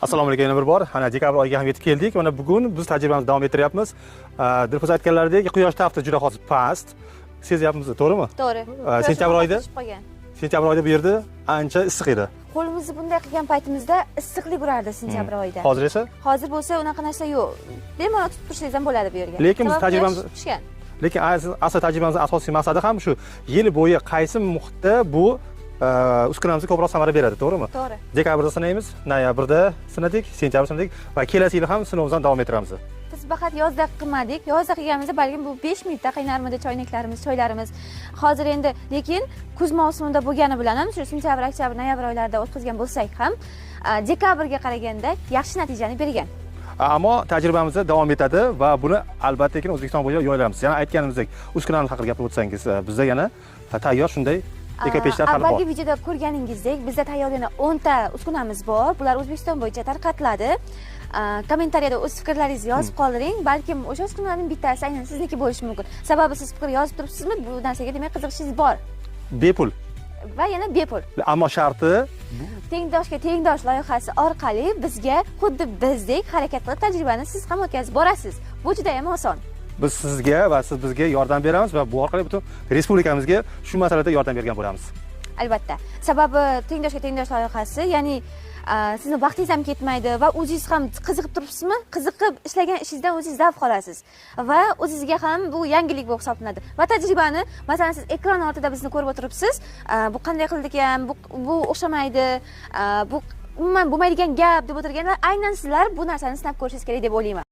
Assalomu alaykum yana bir bor. Mana dekabr oyiga ham yetib keldik. Mana bugun biz tajribamizni davom ettiryapmiz. Dilfuza aytganlaridek, quyosh tafti juda hozir past. Sezyapmiz, to'g'rimi? To'g'ri. Sentyabr oyida? Tushib qolgan. Sentyabr oyida bu yerda ancha issiq edi. Qo'limizni bunday qilgan paytimizda issiqlik urardi sentyabr oyida. Hozir esa Hozir bo'lsa unaqa narsa yo'q. Bemalol tutib tursangiz ham bo'ladi bu yerga. Lekin biz Sababi quyosh tushgan. Lekin asl tajribamizning asosiy maqsadi ham shu yil bo'yi qaysi muhitda bu uskunamizga ko'proq samara beradi, to'g'rimi? To'g'ri. Dekabrda sinaymiz, noyabrda sinadik, sentyabr sinadik va kelasi yili ham sinovimizni davom ettiramiz. Biz faqat yozda qilmadik. Yozda qilganimizda balkim bu 5 minutda qaynarmidi choynaklarimiz, choylarimiz. Hozir endi lekin kuz mavsumida bo'lgani bilan ham shu sentyabr, oktyabr, noyabr oylarida o'tkazgan bo'lsak ham, dekabrga qaraganda yaxshi natijani bergan. Ammo tajribamiz davom etadi va buni albatta O'zbekiston bo'yicha yoyamiz. Yana aytganimizdek, uskunalar haqida gapirib o'tsangiz, bizda yana tayyor shunday ekopechlar hali bor. Avvalgi videoda ko'rganingizdek, bizda tayyor yana 10 ta uskunamiz bor. Bular O'zbekiston bo'yicha tarqatiladi. Kommentariyada o'z fikrlaringizni yozib qoldiring. Balkim o'sha uskunalarning bittasi aynan sizniki bo'lishi mumkin. Sababi siz fikr yozib turibsizmi, bu narsaga demak qiziqishingiz bor. Bepul. Va yana bepul. Ammo sharti Tengdoshga tengdosh loyihasi orqali bizga xuddi bizdek harakat qilib tajribani siz ham o'tkazib borasiz. Bu juda ham oson. Biz sizga va siz bizga yordam beramiz va bu orqali butun respublikamizga shu masalada yordam bergan bo'lamiz. Albatta. Sababi Tengdoshga tengdosh loyihasi, ya'ni sizni vaqtingiz ham ketmaydi va o'zingiz ham qiziqib turibsizmi? Qiziqib ishlagan ishingizdan o'zingiz zavq olasiz va o'zingizga ham bu yangilik bo'lib hisoblanadi. Va tajribani, masalan, siz ekran ortida bizni ko'rib o'tiribsiz, bu qanday qildi ekan, bu o'xshamaydi, bu umuman bo'lmaydigan gap deb o'tirganlar, aynan sizlar bu narsani sinab ko'rishingiz kerak deb o'ylayman.